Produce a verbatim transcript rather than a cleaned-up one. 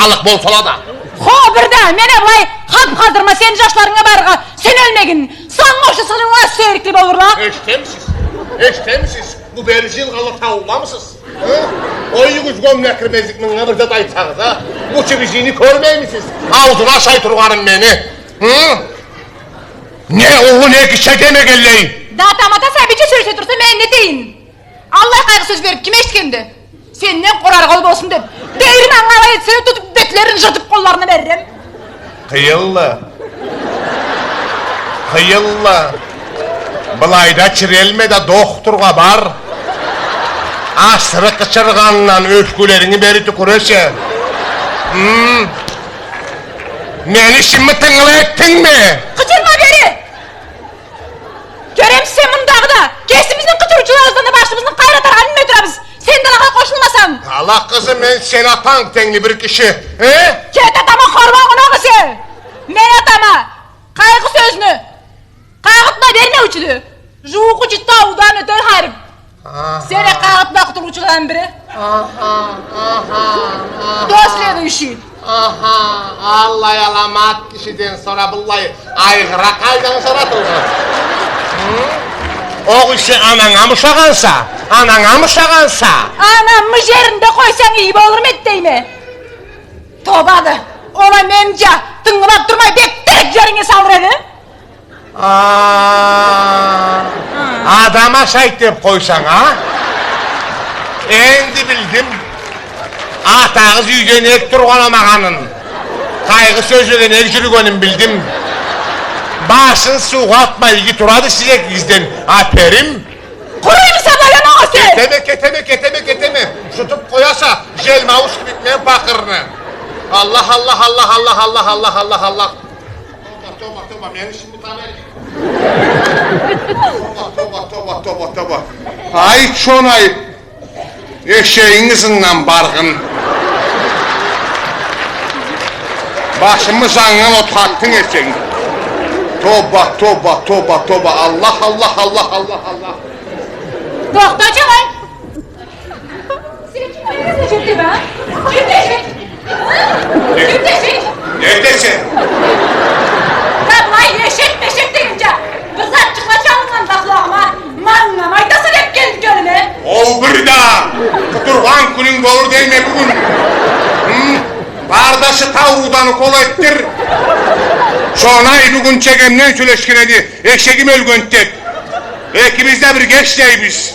къаллыкъ болсала да. Хо, бир да, мен а былай хап-хазырма сени джашларынга барыргъа, сен ёлмегин. Санга ушсуз сыгъырла сюерикли болурла. Эшитемисиз? Эшитемисиз? Бу бери джыйылгъанла таулуламысыз? Хы? Ой, юйюгюзге онг кирмезлик, мынга бир зат айтсагъыз а. Бу чибижини кёрмеймисиз? Ауузуна ашай тургъаным мени. Хы? Не уллу, не кичи демегенлей. Да тамата сабийча сёлеше турса, мен не этейим? Аллай къайгъы сёз берип ким эшитгенди? Сенден къораргъа ол болсун деп. Дейрим, анга алай этсе, тутуп бетлерин джыртып къолларына берирем. Къыйынлы. Къыйынлы. Былайда чирелме да, дохтургъа бар. Асыры къычыргъандан ёпкелеринги бери тюкюресе. Хм. Мени ишими тынгылы этдингми? Къычырма бери! Кёремисе, мындагъы да, кесибизни къычырыучуларыбыздан да башыбызны къайры атаргъа билмей турабыз. Сен да алагъа къошулмасанг. Ала, къызым, мен сени атанг тенгли бир киши, э? Кет атама, хорбон къонакъ эсе. Мен атама къайгъы сёзню къагъытма бермеучюдю. Джууукъ джитди, таудан ётер харип. Аха. Сен а къагъытма къутулуучуладан бири. Аха, аха, аха. Кто следующий? Аха, аллай аламат кишиден сора быллай айгъыракъ къайдан сора тургъан? Хы? Огъесе ананга ушагъанса, ананга ушагъанса. Анамы джеринде къойсанг, ий болурму эди дейме. Тоба да, ол а меннича тынгылап турмай, бек терк джеринге салыр эди. А, адам ашайды деп къойсанг, а? Энди билдим. Атагъыз юйде нек тургъанын, амагъанын. Къайгъы сёзледе нек джюрюгенин билдим. Башын суугъа атмай иги турады сиз экигизден. Аперим. Къуру сабалама огъесе! Кетеме, кетеме, кетеме, кетеме. Джутуп къояса, джелмауз кибик мен пакъырны. Аллах, Аллах, Аллах. Тоба, тоба, тоба, мен ишим бутар эди. Тоба, тоба, тоба, тоба, тоба. Ай, чонай, эшегинг ызындан баргъын. Башымы джаннган отхатдынг эшегинг. Тоба, тоба, тоба, тоба. Аллах, Аллах, Аллах, Аллах, Аллах. Тохта, чонай. Сен кимге эшек дейсе, а? Кимге эшек? Кимге эшек? Не дейсе? Да былай эшек-мешек дегенча, бир затчыкъла чалыннган да къулагъыма, мангыма айтаса деп келди кёлюме. Ол бир да, къутургъан кюнюнг болур дейме бюгюн. Хы? Бар да шы таурудан укол этдир. Чонай, бюгюн чегемнен сёлешген эди, эшегим ёлгенди деп. Экибиз да бирге ишлейбиз.